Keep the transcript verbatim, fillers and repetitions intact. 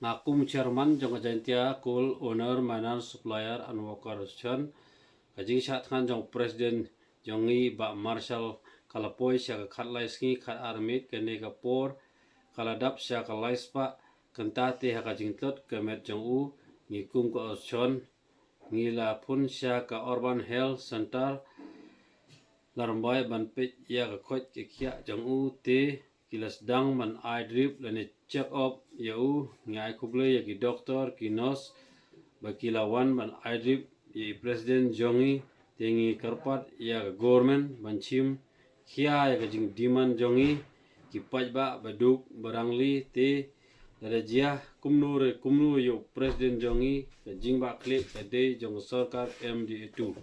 Nga kum chairman jong ka Jaintia Coal Owner, Miners, Supplier and Worker Association, ka jingshah thngan jong president jong ngi Bah Marshal ka la poi sha ka khatlai sngi khatar minit, kane ka por ka la dap sha ka lai spah. Kynta te ha ka jingtlot ka met jong u, ngi kum ka association ngi la phone sha ka Urban Health Centre Laitrymbai ban peit ïa ka khoit ka khiah jong u, te ki la sdang ban ai drip lane check up ïa u. Ngi ai khublei ïa ki doktor, ki nurse ba ki la wan ban ai drip ïa i president jong ngi. Te ngi kyrpad ïa ka government ban shim khia ïa ka jingdemand jong ngi, ki paidbah ba duk ba rangli. Te lada jia kumno re kumno ïa u president jong ngi, ka jingbakla ka dei jong ka sorkar M D A two.